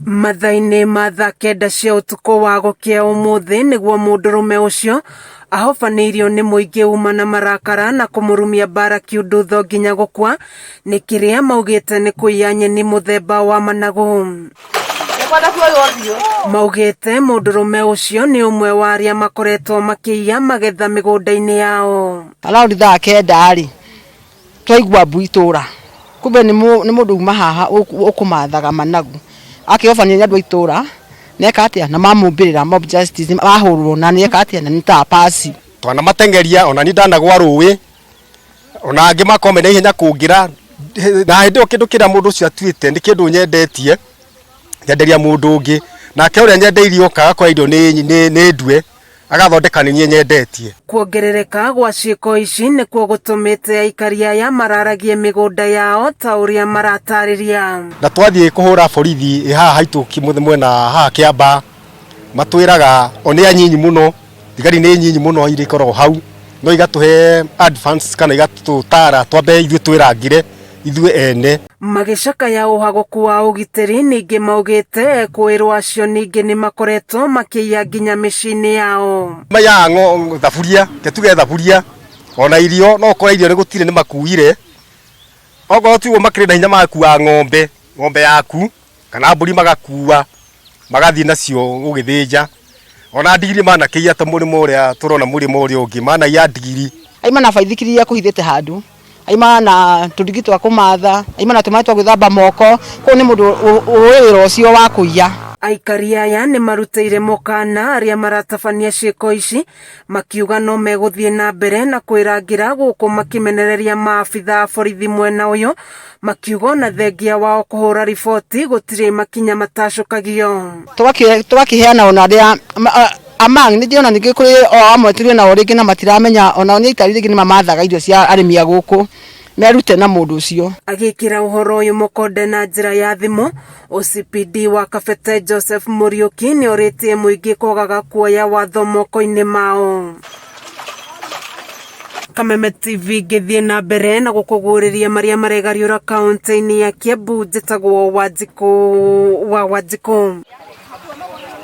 Mathaa-inĩ ma thaa kenda cia ũtukũ wa gũkĩa ũmũthĩ nĩguo mũndũrũme ũcio ahobanĩirio nĩ mũingĩ uma na marakara na kũmũrumia mbara kiundutho nginya gũkua nĩ kĩrĩa maugĩte nĩ kũiya nyeni mũthemba wa managu. Maugĩte mũndũrũme ũcio nĩ ũmwe wa arĩa makoretwo makĩiya magetha mĩgũnda-inĩ yao. Around thaa kenda rĩ, twaigua mbu itũra, kumbe nĩ mũndũ uma haha ũkũmathaga managu, akĩobanio nĩ andũ a itũra, meka atĩa, na mamũmbĩrĩra mob justice, ahũrwo na nĩeka atĩa, na nĩ ta pasi. Twanamatengeria ona niĩ ndanagwa rũĩ, ona angĩ makorwo mena ihenya kũngĩra, na hĩndĩ ĩyo kĩndũ kĩrĩa mũndũ ũcio atuĩte nĩ kĩndũ nyendetie, ngenderia mũndũ ũngĩ, nake ũrĩa nyendeirie oka agakora irio nĩ ndue, agathondeka nĩ niĩ nyendetie. Kuongerereka gwa ciĩko ici nĩkuo gũtũmĩte aikari aya mararagie mĩgũnda yao ta ũrĩa maratarĩria. Na twathiĩ kũhũra borithi ĩ haha haitũ mwena haha Kĩambaa, matwĩraga o nĩ anyinyi mũno, thigari nĩ nyinyi mũno iria ikoragwo hau, no igatũhe advance kana igatũtara twambe ithuĩ twĩrangĩre ithuĩ ene. Magĩcakaya ũhagũku wa ũgitĩri ningĩ maugĩte ekũĩrwo acio ningĩ nĩ makoretwo makĩiya nginya mĩciĩ-inĩ yao. Maiyaga thaburia, reke tuge thaburia, ona irio no ũkore irio nĩ gũtirĩ nĩ makuire, okorwo tiguo makĩrĩ na hinya magakuaga ng'ombe, ng'ombe yaku kana mbũri magakua magathiĩ nacio gũgĩthĩnja, ona ndigiri manakĩiya ta mũrĩmo ũrĩa tũrona mũrĩmo ũrĩa ũngĩ manaiya ndigiri. Aima na baithikiri ekũhithĩte handũ, aima na tũndigi twa kũmatha, aima na tũmaĩ twa gwĩthamba moko, koguo nĩ mũndũ ũĩ wĩra ũcio wa kũiya. Aikari aya nĩ marutĩire mũkana arĩa maratabania ciĩko ici makiuga no megũthiĩ na mbere na kwĩrangĩra gũkũ makĩmenereria maabitha a borithi mwena ũyũ makiuga ona thengia wao kũhũra riboti gũtirĩ makinya matacũkagio. Tũgakĩheana ona arĩa among nĩ ndĩrona ningĩ kũrĩ o amwe tũrĩ nao rĩngĩ na matiramenya onao nĩ aikari rĩngĩ nĩ mamathaga irio cia arĩmi a gũkũ merute na mũndũ ũcio. Agĩkĩra ũhoro ũyũ mũkonde na njĩra ya thimũ, OCPD wa Kabete Joseph Mũriũki nĩ orĩtie mũingĩ kwagaga kuoya watho moko-inĩ mao. Kameme TV ngĩthiĩ na mbere na gũkũguũrĩria marĩa maregariũra kaũntĩ-inĩ ya Kiambu, njĩtagwo Wanjikũ wa Wanjikũ.